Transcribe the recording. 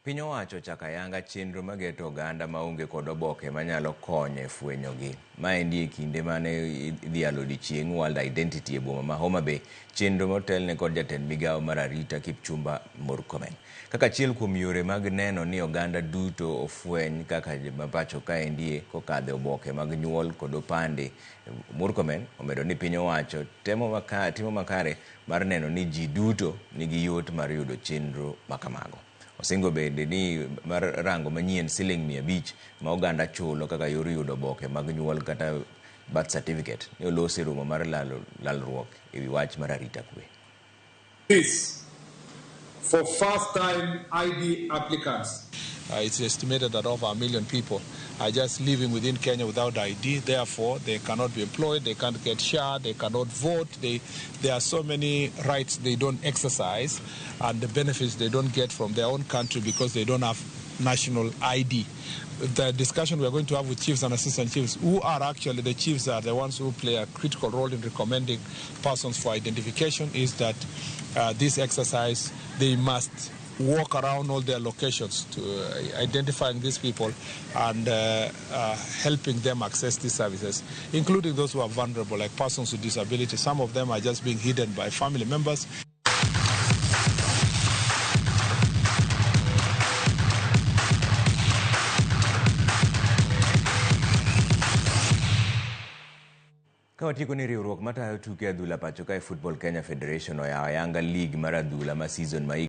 Piny owacho ochako ayanga chenro mageto oganda maonge kod oboke manyalo konyo e fwenyogi. Maendi e kinde mane idhialo odiochieng' World Identity e boma ma Homa Bay, chenro motelne kod jatend migawo mar arita Kipchumba Murkomen. Kaka achiel kuom yore mag neno ni oganda duto ofweny kaka mapacho kaendie kokadho e oboke mag nyuol kod opande, Murkomen omedo ni piny owacho temo makare, timo makare mar neno ni ji duto nigi yot mar yudo chenro makamago. Osingo bende ni mar rango manyien siling 500 ma oganda chulo kaka yor yudo oboke mag nyuol kata birth certificate ne olos e romo mar lalruok e wi wach mar arita kwe. This for first-time ID applicants. It's estimated that over a million people are just living within Kenya without ID. Therefore, they cannot be employed, they can't get SHA, they cannot vote. There are so many rights they don't exercise and the benefits they don't get from their own country because they don't have national ID. The discussion we are going to have with chiefs and assistant chiefs, who are actually the chiefs are the ones who play a critical role in recommending persons for identification, is that this exercise, they must walk around all their locations to identifying these people and helping them access these services, including those who are vulnerable, like persons with disabilities. Some of them are just being hidden by family members. Ka watieko ni riwruok matayo tuke adhula pacho kae Football Kenya Federation oyawo ayanga league mar adhula ma season ma